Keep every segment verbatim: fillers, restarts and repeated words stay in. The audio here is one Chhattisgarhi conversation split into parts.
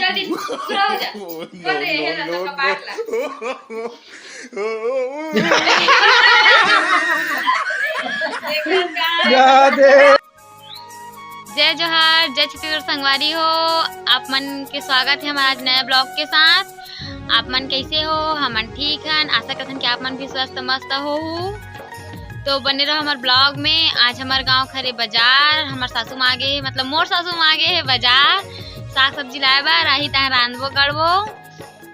चल दी, पूरा हो जा। Oh, no, no, no, no। जय जोहार, जय छत्तीसगढ़ संगवारी हो। आप मन के स्वागत है हमारे आज नया ब्लॉग के साथ। आप मन कैसे हो? हमन ठीक हन। आशा करथन कि आप मन भी स्वस्थ मस्त हो। तो बने रहो हमारे ब्लॉग में। आज हमारे गांव खरे बाजार, हमारे सासू माँ गे, मतलब मोर सासू माँ गे है बाजार साग सब्जी लाए बर, आही तहाँ रांधबो गढ़बो।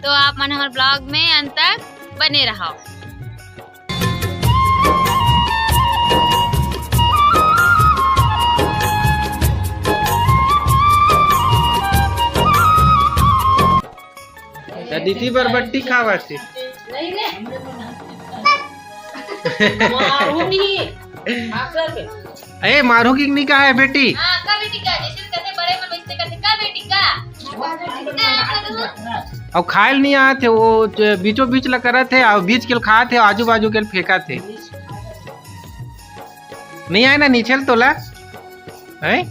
तो आप मन हमारे ब्लॉग में अंत तक बने रहो। त दीदी बरबट्टी खावत हे। ए, मारू कि नहीं कहा है बेटी? हाँ, का बेटी का? जैसे कहते बड़े मन वैसे कहते का बेटी का? अब खाए ल नहीं आत हे, वो ज-, बीचों बीच ला करत हे, और बीच के ल खात हे, आजू बाजू के ल फेंकत हे। नहीं आए ना निचल तोला? हैं?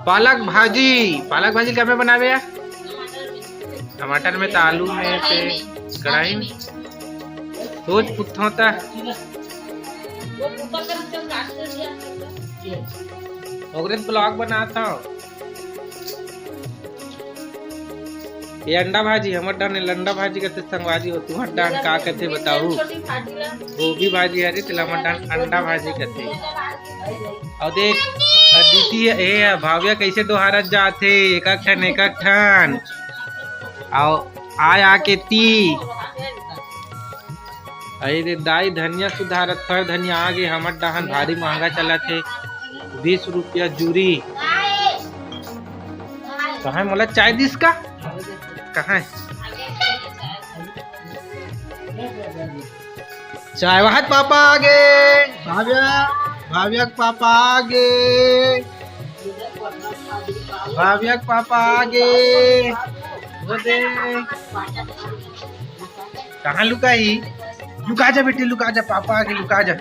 पालक भाजी, पालक भाजी का में बनावे या? टमाटर में, त आलू में, त कढ़ाई में। सोच पूछता होता। ओकरे ब्लॉग बनाता हूँ। ये अंडा भाजी, हमर डाहन लंडा भाजी कथे संगवारी हो, तुहर डाहन का कथे बताऊ? गोभी भाजी हरे, तेला हमर डाहन अंडा भाजी कथे। अउ देख, अदिति, ए, भाविया कैसे डोहारत जाथे, एक एक ठन, एक एक ठन। अउ आय आके ती। अरे दाई, धनिया सुधारत, फर धनिया आगे, हमर डाहन भारी महंगा चलत हे, बीस रुपया जूरी। कहाँ हे मोला चाय दिस का? कहाँ हे? चाय वाहत पापा आगे, भाविया, भाविया के पापा आगे, भाविया के पापा आगे, वो दे। कहाँ लुकाही? लुका जा बेटी, लुका जा, पापा आगे लुका जा।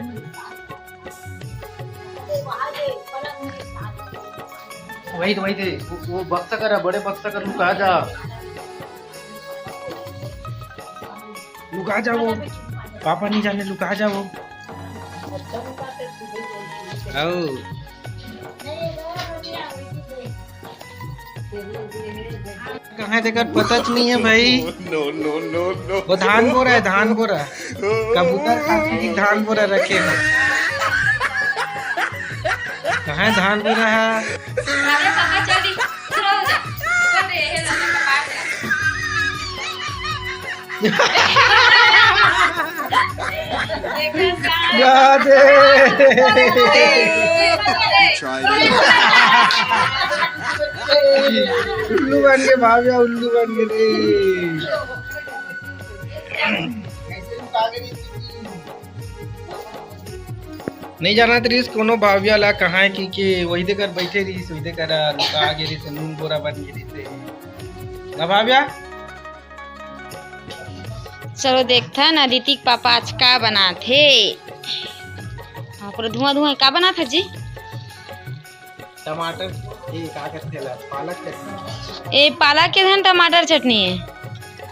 वही तो, वही तो, वो, वो बक्सा कर, बड़े बक्सा कर, लुका जा। लुका जा वो, पापा नहीं जाने, लुका जा वो। आओ। कहाँ हे तेकर पता च नहीं है भाई। No, no, no, no। वो धान बोरा है, धान बोरा। कबूतर खातिर धान बोरा रखे हैं। कहाँ हे धान बोरा है? राधे। उल्लू बन के भाग गया, उल्लू बन के रे। नहीं जानत रिहिस कोनो भाविया ला कहाँ हे कि, कि वही दे कर बैठे रिहिस, वही दे कर लुका गे रिहिस, नून बोरा बन गे रिहिस। ना भाविया? चलो देखथन अदिति के पापा आज का बनात हे। हाँ, पूरा धुआं धुआं का बनात हे जी? टमाटर, ये का कहथे ला? पालक चटनी। ए, पालक के धन टमाटर चटनी हे।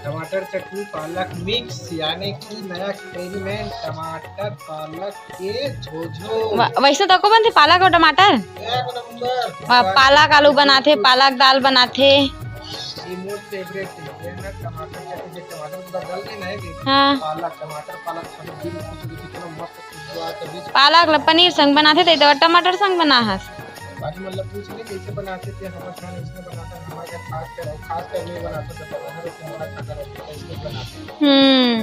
टमाटर चटनी, पालक मिक्स, यानी कि नया एक्सपेरिमेंट, टमाटर पालक के झोझो। वा-, वैसे तो को बनथे पालक और टमाटर? एक नंबर। वा-, पालक आलू बनाथे, पालक दाल बनाथे। ये मोर फेवरेट है, ये ना टमाटर चटनी, टमाटर पूरा गल गए ना, ये हाँ। पालक, टमाटर, पालक, सब दिल खुश हो गई, कितना मस्त खुशबू आ रहा है। पालक ला पनीर संग बनाथे, ते तो टमाटर संग बना हस। बाकी मतलब पूछ ले कैसे बनाथे, ते हमर घर इसमें बनाथे, हमर घर खास कर, खास कर नहीं बनाथे, तो हमर घर खास कर कैसे बनाथे। हम्म।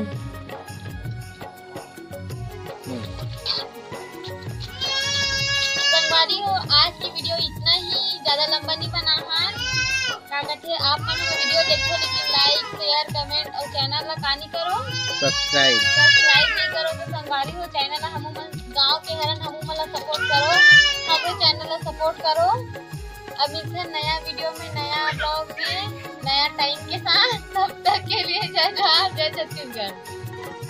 संगवारी हो, आज की वीडियो इतना ही, ज्यादा लंबा नहीं बना है। का कहथे, आप मन हमर वीडियो देखो, लेकिन लाइक, शेयर, कमेंट और चैनल ला का नहीं करो? सब्सक्राइब। सब्सक्राइब नहीं करो तो संगवारी हो, चैनल ला हमू मन गाँव के हरन, हमू मन ला सपोर्ट करो, हमरो चैनल ला सपोर्ट करो। अब मिलते हैं नया वीडियो में, नया ब्लॉग में, नया टाइम के साथ। तब तक के लिए जय जोहार, जय छत्तीसगढ़।